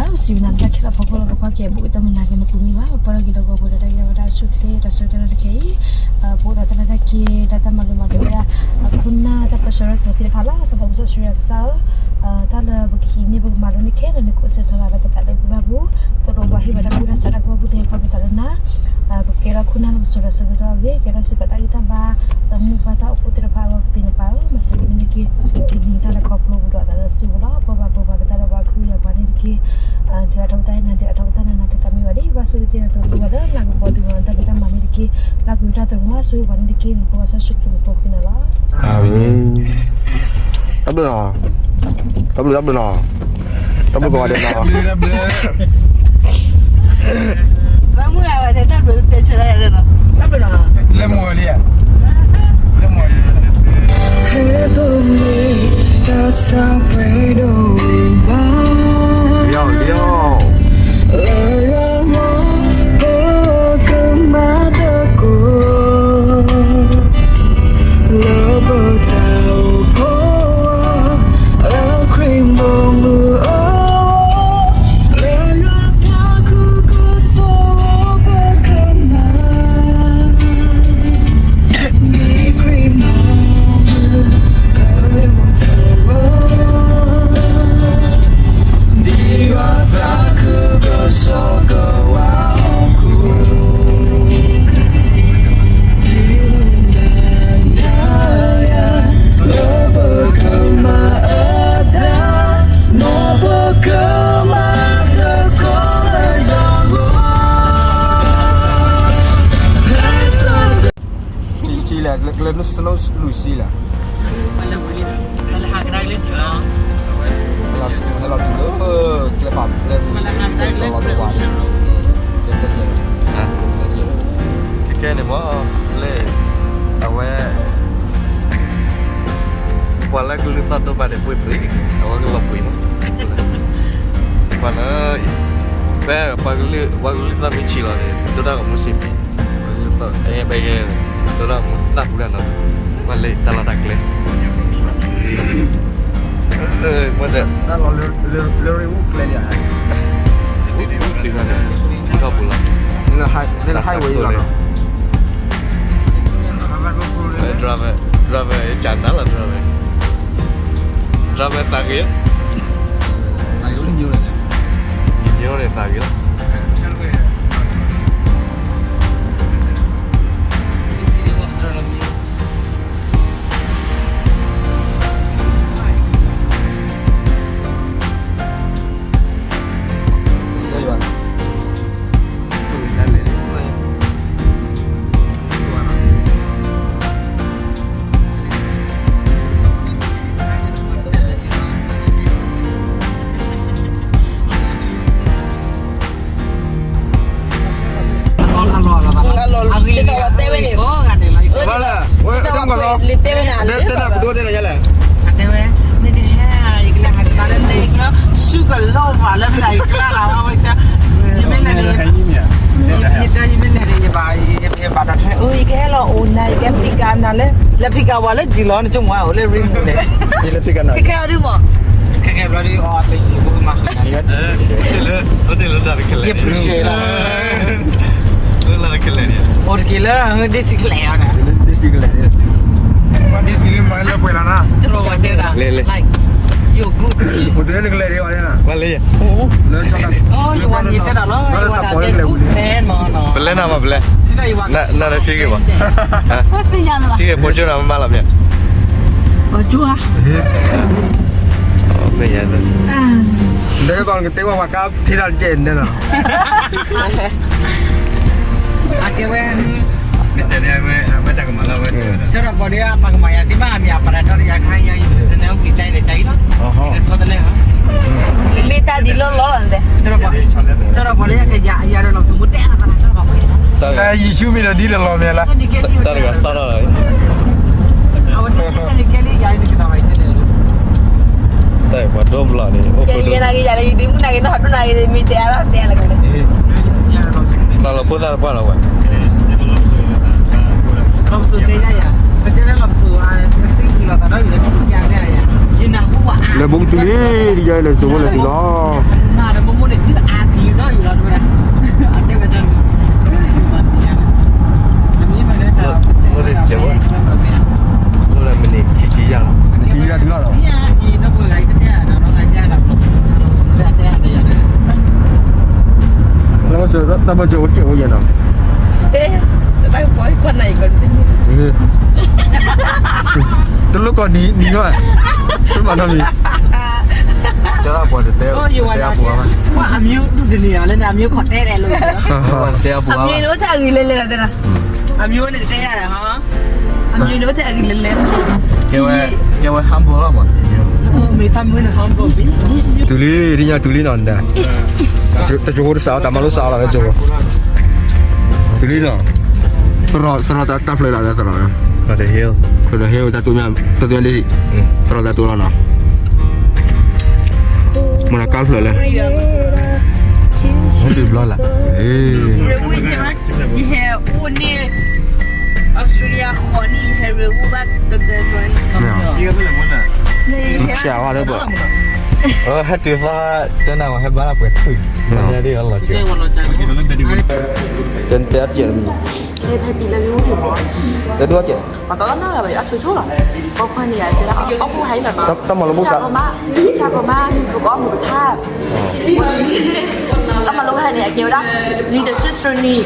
ပစံးဘျုးနၤလၢတၢ်ခဲလၢာ်အဖီခိၣ်လၢ ပကွၢ်က့ၤအဘူးကတၢၢ်မုၢ်နၤက့ၤ နကူမံၤဘၣ် ပပၢ်လီၢ်က့ၤဒီး ကီၢ်ပူၤဒီးတၢ်ဂ့ၤဝဲဒၣ်ဆူၣ်ချ့ တၢ်ဆၢကတီၢ်တၢ်တခဲအံၤ ပအိၣ်ဒီးတၢ်နာ်တၢ်က့ တၢ်တၢ်မၤလိမၤဒိးဝဲဒၣ် ခိၣ်နၢ်တၢ်ပၢဆှၢတၢ်တဖၣ်လီၤ. စီၤပီပစံးဆှံယွၤကစၢ်ဧၢ, တၢ်လၢပကဟံးန့ၢ်ပကမၤလိန့ၢ်ခဲလၢာ်န့ၣ် ကိးဆၢထၢၣ်လၢပသးလၢပဘၣ်ပူၤ သိးဒီးပှၤဟ့ၣ်ဝဲတၢ်ကူၣ်တၢ်ဆးတၢ်ကူၣ်ဘၣ်ကူၣ်သ့ဟဲခီဖျိသးလၢနၤ ပကဲထီၣ်ခိၣ်နၢ်လၢကစိၤဒီးဆၢကတီၢ်အဂ့ၢ် ကဲထီၣ်စ့ၢ်ကီးတၢ်ဂံၢ်တၢ်ဘါ လၢမိၢ်ပၢ်တၢ်အိၣ်ဖှိၣ်သ့ၣ်တဖၣ်အဂီၢ်ကသ့န့ၣ်ပၢ်ဧၢ, မၤစၢၤပန့ၢ်တက့ၢ်. တနံၤတၢ်လၢခီဖျိပဒိးအသးလၢစုပူၤလီၤ. ပၢ်ဘၣ်ပၢ်ဘၣ်လၢတၢ်ဒီးပှၤခုယၤပှၤန့ၣ်တက့ၢ်. ဒုးအါထီၣ်ပတၢ်အ့ၣ်နၤ ဒုးအါထီၣ်ပတၢ်နးနး တၢ်သးမံဘၣ်ဒ် ဘၣ်ဆိၣ်ဂ့ၤသ့ၣ်အသိးသူဝဲလၢနၢ်ကပီၤဒုးဂီၤတၢ်ဖံးတၢ်မၤန့ၣ်တက့ၢ်. လၢကွံာ်တၢ်သရူးမၤဆိၣ်ဂ့ၤပှၤန့ၣ်တက့ၢ်. နဖိဝဲဆၢ်ဆူၣ်ကလိၤဖိခွံနၤလီၤ. တၢ်ဘျုးလီၤ, တၢ်ဘျုး တၢ်ဘျုးလီၤ, တၢ်ဘျုးကိးဂၤဒဲးလီၤ. တၢ်ဘျုး တၢ်ဘျုး တၢ်ဘျုးလီၤ, တၢ်ဘျုးလီၤ. လၢမုၢ်လံဧါ, လၢမုၢ်လံဧါ, ဟဲဒိၣ်မ့ၢ်တၢ်ဆၢပှဲၤဒိၣ်ဘၣ်, လၢယွၤမ့ၢ်ပကမၤသကိး လၢပတၢ်အိၣ်ဖှိၣ် လၢခရံာ်ဘိမုၢ်အိၣ်, လၢယွၤပှၤကူၣ်ကဆိးပကမၤ, မ့ၢ်ခရံာ်ဘိမုၢ် ကဒိၣ်ထီၣ်ဝဲ ဒ်ယွၤသးခုကစီၣ်ကဝါဟီၣ်ခိၣ်, ဒ်ဝဲနၤနၤယၤ လၢပကမၤအၢတၢ်, မ်ပကမၤသကိးလၢယွၤအဂီၢ်, ဟဲလီၤတုၤလၢ ကျဲဖးကျဲဖးလီၤတဝာ်, ခဲခဲန့ၣ်မ့ၢ် လၢ အဝဲ ပှၤလၢကလုၢ်သီၣ်ဒိၣ်ဘၣ်န့ၣ် ပှ့ၤပှ့ၤ, အဝဲကလီၤပှ့ၤမး, ပှၤလၢ ဖဲ ပှၤကလုၢ်သီၣ်မ့ၢ်ဆံးလီၤန့ၣ် ဒိၣ်တၢ်ဂီၤမူစ့ၢ်ကီး, ပှၤကလုၢ်သီၣ် အဲ ဘဲ ဒိၣ်တၢ်ဂီၤမူသၣ်ပူၤဒၣ်နီၤ, ပှၤလၢတၢ်လီၢ်တၢ်ကျဲ မ့ၢ်စ့ၢ် တၢ်လီၢ်လၢ လၢရ့ဝူၣ်ကျဲန့ၣ်, ဝူၣ်တုၤခါန့ၣ် ထီၣ်ပူၤလီၤ, လၢ highway လီၤနီၤ, driver driver ကနၤလီၤ driver driver သးဂ့ၤ, သးဂ့ၤလီၤ, ညိန့ၣ်သးဂ့ၤလီၤ. တဲဝဲန့ၣ်, တဲဝဲန့ၣ်, တဲဝဲ, နကဟဲ, ယကလဲၤဟးတဘၣ်လၢန့ၣ်, ဆူကလီၤဘၣ်လၢ ယကျါလီၤ ဝဲ, ယမ့ၢ်လဲၤန့ၣ်, ယမ့ၢ်လဲၤန့ၣ် ယဘၣ်, ယဘၣ်ဒီးထွဲ, အိ ယကဟဲလီၤအိၣ်နၤ ယကဟဲဖံးကနၤလၢ, လဲၤဖံးကဝၤလၢ ဒ်လီၤ နဆိကမိၣ်အိၣ်လၢရ့မုၢ်န့ၣ်, ခဲခဲအီၤဒုမး, ခဲခဲဘျီဒု အီ သယုၢ်ဖိကမၤဃုာ်နၤ, ယပျံၤလီၤ, အိၣ်တက့ၢ်လၢ ဒ်စံးကလဲာ်အီၤ, ဒ်စံးကလဲာ်, ဒ်စံးကလဲာ်မၤလၢပှဲၤလီၤနၤ, တရၢ်ဝဲတဲဒၣ်, ယိၣ်ကူ, အိၣ်တက့ၢ်လၢကလဲာ်ဒ်ဝဲန့ၣ်, ယဝၤန့ၣ်တဲဒၣ်လီၤ, ပလဲၤနၤမးပလဲၤ, နၤလၢဆံးဂ့ၤဘၣ်, ဆံးဂ့ၤ ဖိကၠိနၤမးလီၤမ့ၢ်, မ့ၢ်ယၤ, တဲဝဲပှၤကါထံတၢ်တကဲၢ်န့ၣ်လီၤ, အကဲဝဲ မ့ၢ်တဲန့ၣ်ဝဲ ဝဲတၢ်ကမၤလၢဝဲ, ကၠီဒီးပှၤဒ်ပှၤကမၤယၤသ့ၣ်ဘၣ် မ့ၢ်အပှၤတၢ်ထီၣ်တယၤခါယၤ ယုၢ်စဲနဲအိၣ်က့ၤတၢ်အံၤဒီးကၠီအံၤလီၤ, ကဆီတလဲ, မ့ၢ်တၢ်ဒ်လီၢ်လီၢ်န့ၣ်, ကၠီဒီးပှၤလၢယကယၤယၤဒီးလီၤပစိာ်မူတဲအသးနၤ ကၠီဒီးပှၤဝဲ, ယ့ၣ်ၡူးမ့ၢ်ဒီးဒ်လဲၣ်လီၤမ့ၢ်လၢ, တၢ်တဂၤစးထီၣ်လီၤ, အဝဲတဲန့ၣ်ကဲလံယၤအံၤတကနၣ်ဘၣ်ယတဲန့ၣ်, တၢ်ပှၤဒိဘျီန့ၣ်, ယဲနၤက့ၤယၤလၢယဒုးမုၢ်နၤက့ၤနီၢ်ဟီၣ်ဒိၣ်နၤက့ၤမ့ၢ်တဲအါလီၤတဲလၢကလဲၣ် တၢ်လီၤဖိသၣ်တပှၢ်လီၤဝဲ, လီၤပစိာ်တဲယၤယၤ, ပတဲလၢလီၤပစိာ်, လၢဘူးကတုၤလံ, ဒ်ယၤလဲၤစိာ်ဖိလဲၤတုၤလီၤ, နၤဒီးမိၢ်မိၢ်န့ၣ် တၢ်ဘၣ်ကၠိအိၣ်ကၠိအိၣ်ယဲနီၤ, တလိၣ်ကီးနံၤနံၤနီၤ, တမၤနီတမံၤ, တဲအပှၤတတဲ, တဲအပှၤ, အမျိုးဒုတလီၤလၢန့ၣ် အမျိုးခီၣ်တဲဒဲးလိၤ, တဲအပှၤ, အမျိုးန့ၣ်တၢ်အဂ့ၤလဲၤလဲၤလီၤတဲနီၤ, အမျိုးန့ၣ်တဲယၤဟီ, အမျိုးန့ၣ်တၢ်အဂ့ၤလဲၤလဲၤ, ကဲဝဲ, ကဲဝဲ humble လီၤမး, မ့ၢ်သးမုၢ်န့ၣ် humble တုၤလံ, ဒ်ညါတုၤလံနီၤ, တကၠိဖိတစးအီၤ တၢ်မၤလိစးအီၤလီၤ ကၠိဖိ, တုၤလံနီၤ, သရၣ်, သရၣ်တၢ်ဖျၢၣ်လီၤ သရၣ်, သရၣ်တၢ်တိၢ်မး, တၢ်တိၢ်လံ, သရၣ်တၢ်တိၢ်လီၤနီၤ, မ့ၢ်နီၤကါဖျၢၣ်လဲၣ်, ဟဲတုၤဘျီလၢ, ယဟဲအိၣ်န့ၣ် Australia ဃိးနံၣ် ယဟဲရ့အိၣ်ဘၣ်တဘျီ, မ့ၢ်, ဟဲတုၤသီ, တနၤဝဲဟဲဘါလၢပှဲၤထွံၣ်, လီၤစၢၤ, တဲအပျဲၢ်, တဲဒိၣ်ကဲ, ပှၤတနီၤဂၤဘၣ်အဆိဆိလီၤ, ပှၤခွါန့ၣ်ယတဲလၢအီၣ်ဖိဟဲလီၤနီၤ, တၢ်မၤလိဘိၣ်စး, ဆၣ်ကီမါ, ပကအီၣ်မူးကထါ, တၢ်မၤလိဘၣ်ဟဲန့ၣ် အကဲဝဲဒၣ် leadership training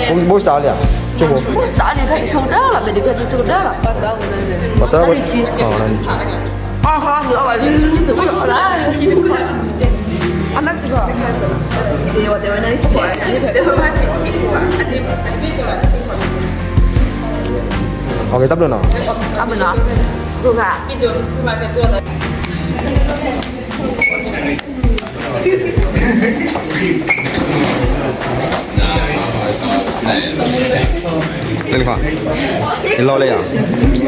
ဘိၣ်စးလံဧါ, ဘိၣ်စးလံ ဖဲန့ၣ်ထိကဒၢလီၤ မ့ၢ်တကဲန့ၣ်ထိကဒၢလီၤ, ဘၣ်ဆၣ်, အီၣ်, အီၣ်က့ၤတၢ်ဘျုးနီၤ, တၢ်ဘျုးနီၤ, ယလီၤလၢယၤ,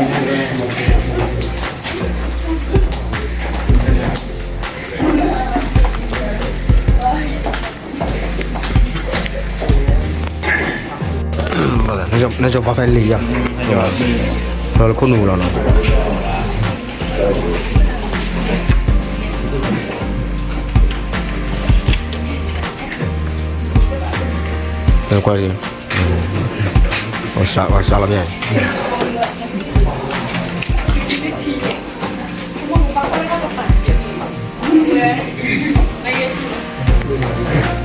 နကၠီပာ်ဖဲလံယၤ, လီၤလၢခိၣ်နူာ်လီၤနီၤ, ကွၢ်, စးလီၤမ့ၢ်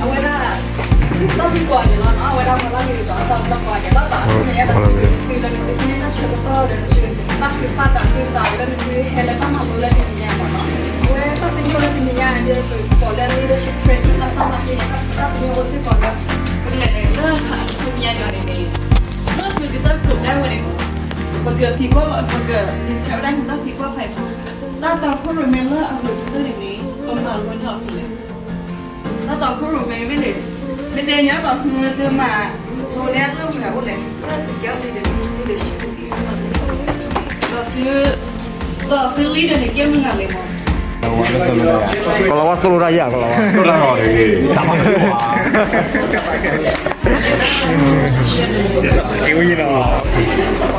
အဝဲဒၣ်, တၢ်သံကွၢ်န့ၣ်လီၤနီၤ, အဝဲဒၣ်မၤလၢမ့ၢ်ကီး တၢ်သံကွၢ်န့ၣ်လီၤ, ဘၣ်မ့ၢ်အဲၣ်ဒိးစံးဘျုးစံးဖှိၣ်လၢနသုဟံးန့ၢ်တၢ်ဆၢကတီၢ်ဒီးနသုတၢ်ဃုဖးတၢ်ဃုသးလၢနသုဟဲလၢတၢ်မၤလိလၢ တနံၤညါမ့ၢ်နီၤ, အဝဲတၢ်သံကွၢ်လၢတနံၤညါန့ၣ် ပကိးလၢ leadership training ဘၣ်ဆၣ်သနာ်က့န့ၣ် တၢ်သံကွၢ်အိၣ်စ့ၢ်ကီးလၢ ပကလဲၤလၢအခါဆူညါန့ၣ်န့ၣ်, လၢသုကစၢ်ခိၣ်ဒၣ်ဝဲန့ၣ်, ပကသံကွၢ်, ပက discuss ဝဲဒၣ်န့ၣ် တၢ်သံကွၢ်ဖဲအံၤဖိ, တၢ်တီခိၣ်ရိၣ်မဲလၢအဂ့ၤကတၢၢ်န့ၣ်န့ၣ် ပမၤလိန့ၢ်အီၤဖဲလဲၣ် တၢ်တီခိၣ်ရိၣ်မဲမ့ၢ်န့ၣ်, မ့ၢ်တဲန့ၣ် အတီၢ်မ့ၢ်တမၤ, ဖိန့ၣ်အလၢမုၢ်ဂၤအိၣ်လဲၣ်, တၢ်တကဲအီၤလံဒီး, ဒီးသု, ဒီးသုလံဒီးန့ၣ် ကဲမုၢ်ဂၤလံမး, ကလီၤဝါသိၣ်လိတၢ်ယၤ, ကလီၤဝါသိၣ်လိတၢ်ဂီၤ, တၢ်မၤလိ, က့ဝံၤလီၤ.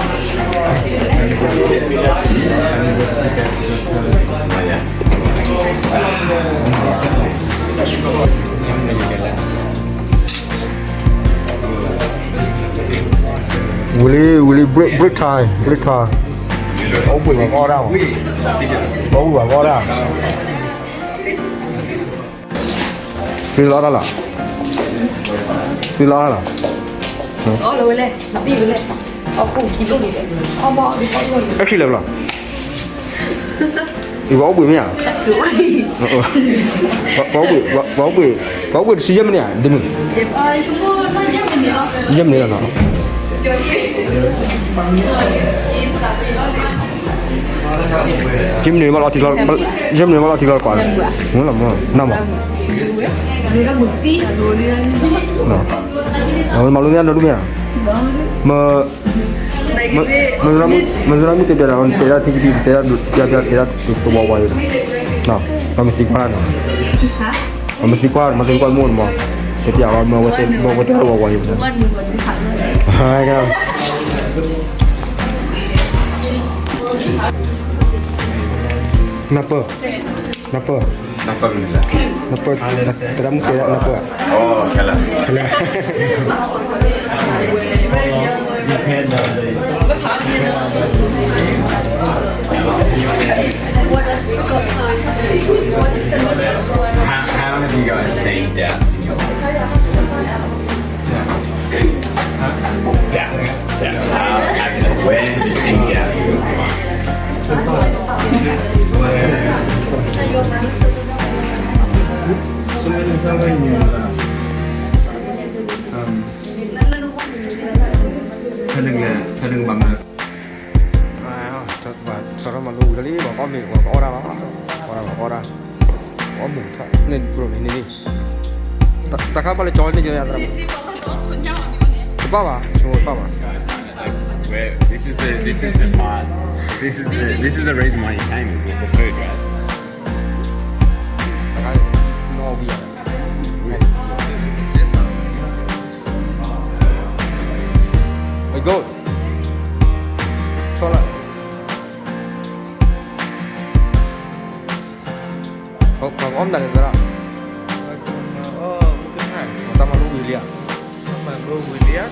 Really, really break, break time, break time. အိၣ်ဘှံးဘၣ်ကီၢ်ဒၣ်မး, အိၣ်ဘှံးဘၣ်ကီၢ်ဒၣ်မး. သုလီၤတၢ်လီၤ, သုလီၤတၢ်လီၤ, အီၣ်လီၤဝဲလဲၣ်, ဘံၣ်ဝဲလဲၣ်, အီၣ်ခိၣ်ခံလိၣ်န့ၣ်, အီၣ်ဘၣ်အီၣ်ဘၣ်လီၤ, အခံလၢာ်ဘၣ်လီၤ, အံၤပှၤအိၣ်ဘှံးမ့ၢ်ဧါ, ပှၤအိၣ်ဘှံး, ပှၤအိၣ်ဘှံး, ပှၤအိၣ်ဘှံးတဆံယဲၢ်မံးနံးဧါ, ဒ်မုၢ်, ယဲၢ်မံးနံးလီၤနီၤ. ယမ့ၢ်န့ၣ်ဘၣ်လီၤထံကျီ, ယမ့ၢ်န့ၣ်ဘၣ်လီၤထံကျီတကွၢ်, မ့ၢ်လီၤမ့ၢ်နမ့ၢ်, မၤလိန့ၢ်အဒိဒ်မ့ၢ်ဧါ, မ့ၢ်, မ့ၢ်, မ့ၢ်သရၣ်မုၣ်တဲပျးဒီး တဲဒၣ်ထံကတံၢ် တဲဒၣ်, တဲဒၣ်တဲဒၣ်တဝီဝီယိၤ, မ့ၢ်သံကွၢ်နီၤ, မ့ၢ်သံကွၢ်, မ့ၢ်သံကွၢ်မိၢ်မး, တဲပျးဝဲမ့ၢ်ဝဲတဲ, မ့ၢ်ဝဲတဲတဝီဝီယိၤ, နၢ်ပၢၢ်, နၢ်ပၢၢ်, နၢ်ပၢၢ်, သရၣ်မုၣ်တဲဒၣ်နၢ်ပၢၢ်, ခဲလၢာ်. How, how have you guys seen death in your life? ဖဲန့ၣ် ဖဲန့ၣ်ဘၣ်မနုၤ စီၤထီၣ်မၤလိဝံၤလီၤလံ ပှၤကအီၣ်မ့ၤ ပှၤကအီၣ်ဒၣ်လီၤ ပှၤကအီၣ်ဒၣ် ပှၤအီၣ်မူၤထၣ်န့ၣ် ဘြိၣ်န့ၣ်န့ၣ် တၢ်ခါဘၣ်လၢကၠီန့ၣ်ယၤသရၣ် တပၣ်ဘၣ် ဆိကမိၣ်တပၣ်ဘၣ် Where this is the this is the part this is the this is the reason why you came is with the food, right? တၢ်ခါနီၣ်ဝံၤ Hey, go. ဆီလၢ ပှၤကအီၣ်မနုၤလဲၣ်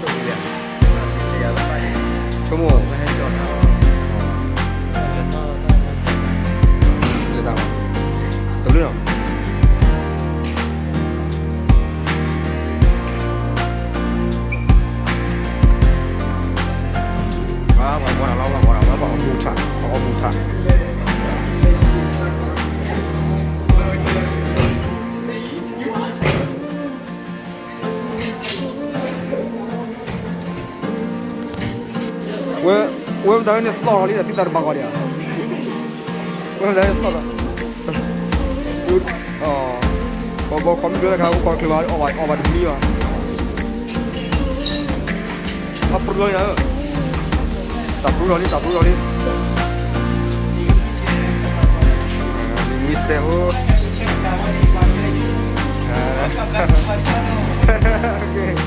သရၣ် တၢ်မၤလိဝံၤလံဧါ ဆိကမိၣ် တဘျုးနီၤ ပှၤဝဲပှၤလီၤ ပှၤဝဲပှၤအီၣ်မူၤထၣ် ပှၤအီၣ်မူၤထၣ် ဝဲ ဝဲမတၤန့ၣ်သီၣ်လီၤလံဒီး သုသးတဘၣ်ဂီၤဒံးဧါ ဝဲမတၤန့ၣ်သီၣ်လီၤ ဘီဘီခီမ့ၢ်ဘျီတခါ အိၣ်ခီချုးဘၣ် အီၣ်ဘၣ် အီၣ်ဘၣ်တမံၤဘၣ် အပရူလီၤလံဧၢ တၢ်ပရူလီၤလံ တၢ်ပရူလီၤလံ မံၤစဲးဟိ ဘၣ်ထံဆါန့ၣ် ဘၣ်သးအီၣ်လံ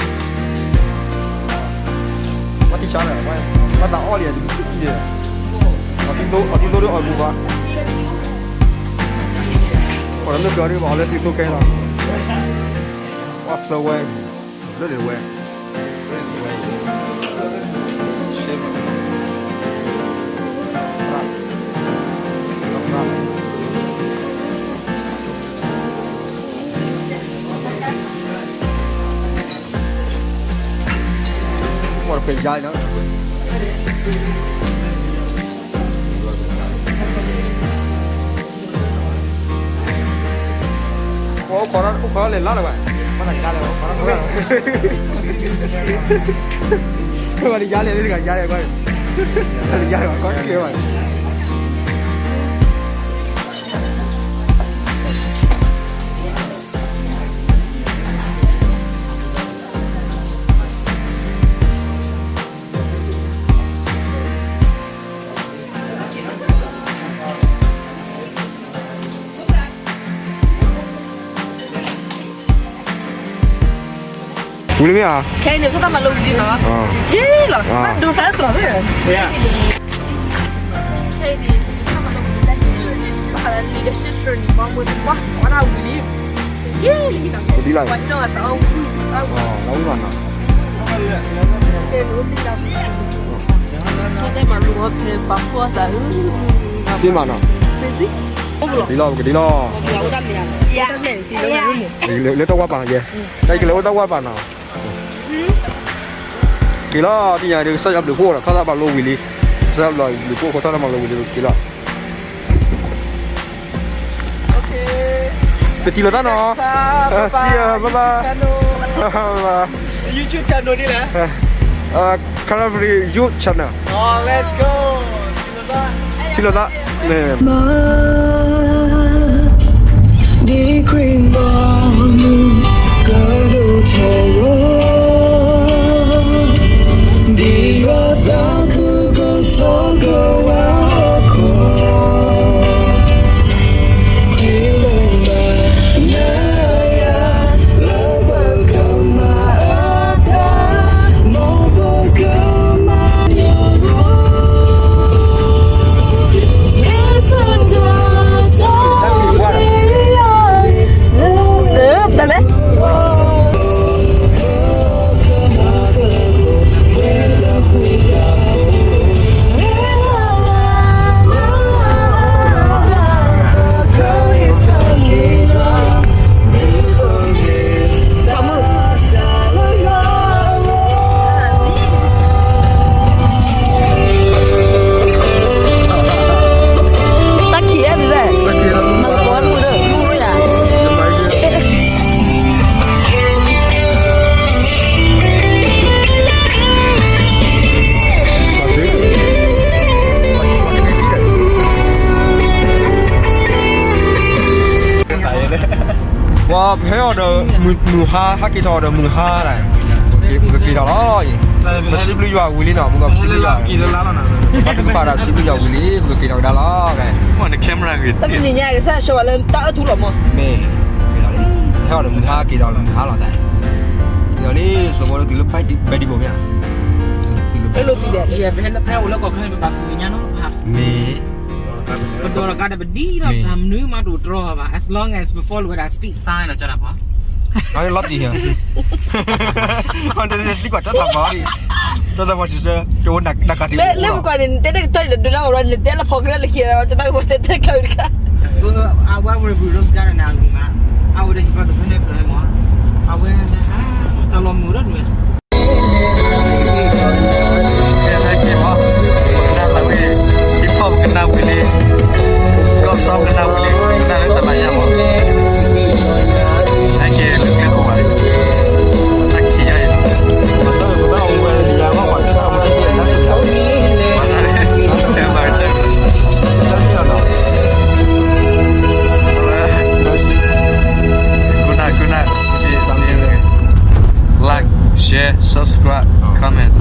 တမံၤတမံၤန့ၣ် အီၣ်သံသိဒ်အီၣ်မူၤဘၣ် ပှၤလၢမ့ၢ်ကျၢၤဒ်ဘၣ် အီၣ်လၢသံသိခဲလီၤ အီၣ်သၢဝဲ လၢန့ၣ်ဝဲ မ့ၢ်တဖျဲးယါလံနီၤ အိၣ်ခိးထီၣ် အိၣ်ခိးထီၣ်လဲၤလါလၢၤဘၣ် ဘၣ်သးယါလဲၣ် အိၣ်ခိးထီၣ် ဘၣ်သးယါလဲၣ် လၢတဂၤယါလဲၣ် ဘၣ်သးယါလဲၣ် ကီၢ်ကဲဘၣ် ဝံၤလံမ့ၢ်ဧါ ခဲအံၤန့ၣ် ဖိသၣ်မၤလိဝံၤလံနီၤ ယ့လီၤ ဒိးသးလၢတြီၤသ့ ခဲအံၤန့ၣ် ဖိသၣ်မၤလိဝံၤလံ leadership training မ့ၢ်မ့ၢ်ဝဲဒၣ်ဝံၤလံ ယ့လံ ကဒ်လီၤ ပှၤဟံးထီၣ်တၢ်အီၣ်ဝံၤ လီၤဝံၤဘၣ်နီၤ တဲလိာ်သံလီၤ ဖိသၣ်မၤလိဝံၤဖဲပာ်ဖှိၣ်သးအု စ့မးနီၤ စ့ဒ် ကဒ်လီၤ ကဒ်လီၤ လၢတၢ်ဝါပာ်နီၤယဲ တၢ်ကလဲၤအိၣ်တၢ်ဝါပာ်နီၤ က့ၤလီၤ တနံၤညါဒီး ကစၢ်ယွၤဘျုးဖှိၣ်ဒီး ထီၣ်သးဘၣ်လိဝံၤလံ ကစၢ်ယွၤဘျုးဖှိၣ်အဃိ ထီၣ်သးဘၣ်လိဝံၤလံ က့ၤလီၤ ပတံၤလီၤတၢ်နီၤ See you, bye bye. YouTube channel ဒ်လဲၣ် Calvary YouTube channel. Let's go. ထံၣ်လိာ်သးန့ၣ် ဒ်ခရံာ်ဘီမုၢ်ကဒိၣ်ထီၣ်ဝဲ ဒ်ယွၤသးခုကစီဒီဝဲဟီၣ်ခိၣ် ခရံာ်လၢနၤယၤလၢပကမၤအသး မ်ပကမၤယဂီၢ် ယဲစက ပှၤဖဲအီၤဒီး မုၢ်ဟါ ဟဲက့ၤထီၣ်အီၤဒီးမုၢ်ဟါဒၣ်, ပကက့ၤထီၣ်လီၤအံၤ, ပစံးဘျုးယွၤဝံၤလံနီၤ, မုၢ်ကီၢ်ပစံးဘျုးယွၤဝံၤလံ, ပဘၣ်ထုကဖၣ်ဒီးစံးဘျုးယွၤဝံၤလံ ပကက့ၤထီၣ်ကဒါလီၤ, တနံၤညါကစၢ်ဆိဝဲလၢတၢ်အၢၣ်ထူလီၤမး, မ့ၢ်, ဟဲအီၤဒီးမုၢ်ဟါက့ၤဒီးမုၢ်ဟါလီၤတၢ်, ဒီးလံ စီၤဘီဒိၣ်တုၤလၢဘဲဒံဘိမ့ၢ်ဧါ, လၢလီၤတုၤဒီး ဖဲအိၣ်လၢကီၢ်ချၢန့ၣ် ပဘၣ်သူၣ်ကညီနီၤ, မ့ၢ် ပဒိးတကးဒီးပဒံဒီးတၢ်မနုၤမးတအိၣ်တြီဘၣ် as long as ပ follow ဝဲဒၣ် speed sign နီၤ ကၢ်တၢ်ပှၤ, လီၤတံၢ်, သံကွၢ်တၢ်သးပှၢ်, တၢ်သးပှၢ်စံးဆၢ ကဝဲနကးတံၢ်, လၢပကွၢ်န့ၣ် နတဲတကတီၢ်န့ၣ် ဒိးလၢအီၤ နတဲလၢဖီကရၢလၢခံဒီး တၢ်ကဘီတဲတဲကျၢၤတခါ, အဝဲဝဲ Bruno စကားန့ၣ် အဝဲဒၣ်ဟံးပှၤတဖဲန့ၣ်ဖျၢၣ်မး, အဝဲ တၢ်လီၤမုၢ်ဒီးနွဲ ကဲ ဟဲက့ၤမး, ပကနၣ်သးဝံၣ်, hip hop ကနၣ်ဝံၤလံ, ကီၢ်စီကနၣ်ဝံၤလံ, ကနၣ်လၢတလးယါမး, ဟဲက့ၤလၢကျဲခိၣ်ဘၣ်, တၢ်ခံးယါအံၤ, ပတၢ်အိၣ်ဝဲလံယါမး ပှၤတၢ်အိၣ်ဝဲလံယါ, တၢ်လီၤနီၤ, ကူနၢ်ကူနၢ်, like, share, subscribe, comment.